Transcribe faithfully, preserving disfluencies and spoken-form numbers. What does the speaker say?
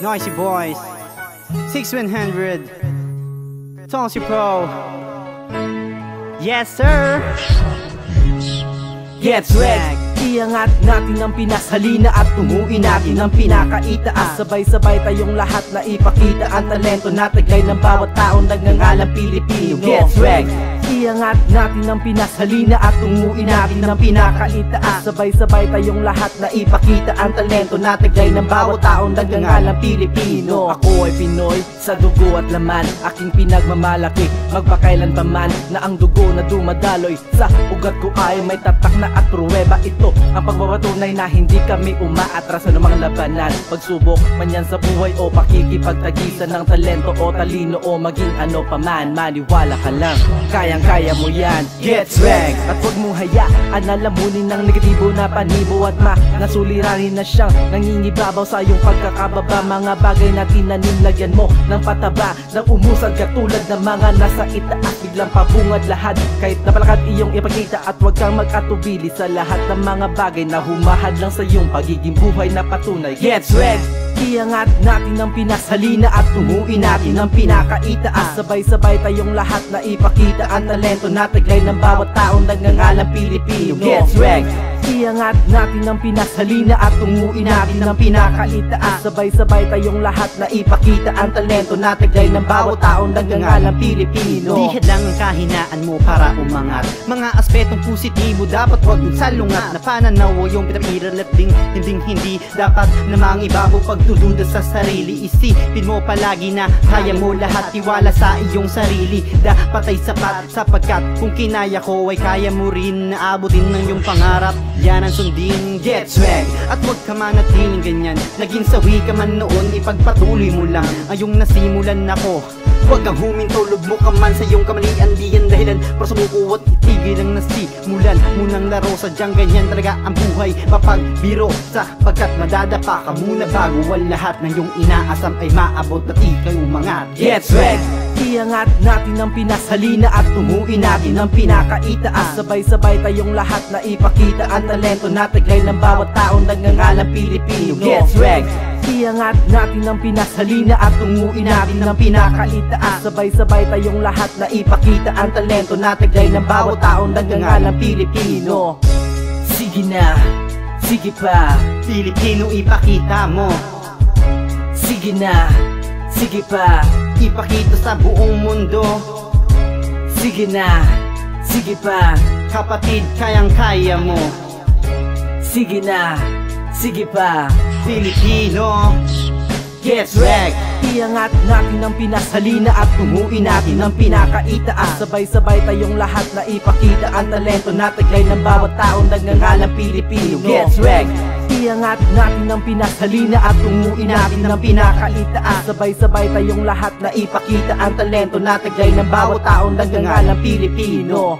Noisy Boys, six one hundred, Tonsi Pro. Yes, sir. Get swag. Iangat natin ang Pinas, halina at tunguin natin ang pinakaitaas. Sabay-sabay tayong lahat na ipakita ang talento na taglay ng bawat taong nagngangalang Pilipino. Get swag. Iangat natin ang Pinas, halina at tunguin natin ang pinakaitaas. Sabay-sabay tayong lahat na ipakita ang talento na taglay ng bawat taong nagngangalang Pilipino. Ako ay Pinoy sa dugo at laman, aking pinagmamalaki magpakailan pa man, na ang dugo na dumadaloy sa ugat ko ay may tatak na at pruweba. Ito ang pagpapatunay na hindi kami umaatras sa anumang labanan, pagsubok man yan sa buhay o pakikipagtagisan ng talento o talino o maging ano pa man. Maniwala ka lang, kayang-kaya mo yan. Get swag. At huwag mong hayaan na lamunin ng negatibo na panibong at mga suliranin na siyang nangingibabaw sa iyong pagkakababa. Mga bagay na tinanim, lagyan mo ng pataba, nang umusad katulad ng mga nasa itaas, biglang pabungad lahat. Kahit napalakad iyong ipakita, at huwag kang mag-atubili sa lahat ng mga bagay na humahadlang sa iyong pagiging buhay na patunay. Get swag. Iangat natin ang Pinas, halina at tunguin natin ang pinakaitaas. Sabay-sabay tayong lahat na ipakita ang talento na taglay ng bawat taong nagngangalang Pilipino. Get swag. Iangat natin ang Pinas, halina at tunguin natin ang pinakaitaas. Sabay-sabay tayong lahat na ipakita ang talento na taglay ng bawat taong nagngangalang Pilipino. Di hadlang ang kahinaan mo para umangat. Mga aspetong positibo dapat huwag salungat. Na pananaw o yung pinapiralapding, hinding-hindi dapat na mangibabaw pagdududa sa sarili. Isipin mo palagi na kaya mo lahat, tiwala sa iyong sarili. Dapat ay sapat, sapagkat kung kinaya ko ay kaya mo rin. Naabutin ang iyong pangarap, yan ang sundin. Get swag. At huwag ka manatiling ganyan, naging sawi ka man noon. Ipagpatuloy mo lang ang iyong nasimulan. Ako, huwag kang huminto, lugmok ka man sa iyong kamalian. Di yan dahilan para sumuko at itigil ang nasimulan mo ng laro. Sadyang ganyan talaga ang buhay, mapagbiro, sapagkat madadapa ka muna bago ang lahat ng iyong inaasam ay maabot at ikay umangat. Get swag. Iangat natin ang Pinas, halina at tunguin natin ang pinakaitaas. Sabay-sabay tayong lahat na ipakita ang talento na taglay ng bawat taong nagngangalang Pilipino. Get swag. Iangat natin ang Pinas, halina at tunguin natin ang pinakaitaas. Sabay-sabay tayong lahat na ipakita ang talento na taglay ng bawat taong nagngangalang Pilipino. Sige na, sige pa, Pilipino, ipakita mo. Sige na, sige pa, ipakita sa buong mundo. Sige na, sige pa, kapatid, kayang-kaya mo. Sige na, sige pa, Pilipino. Get swag. Iangat natin ang Pinas, halina at tunguin natin ang pinakaitaas. Sabay-sabay tayong lahat na ipakita ang talento na taglay ng bawat taong nagngangalang Pilipino. Get swag. Iangat natin ang Pinas, halina at tunguin natin ang pinakaitaas. Sabay-sabay tayong lahat na ipakita ang talento na taglay ng bawat taong nagngangalang Pilipino.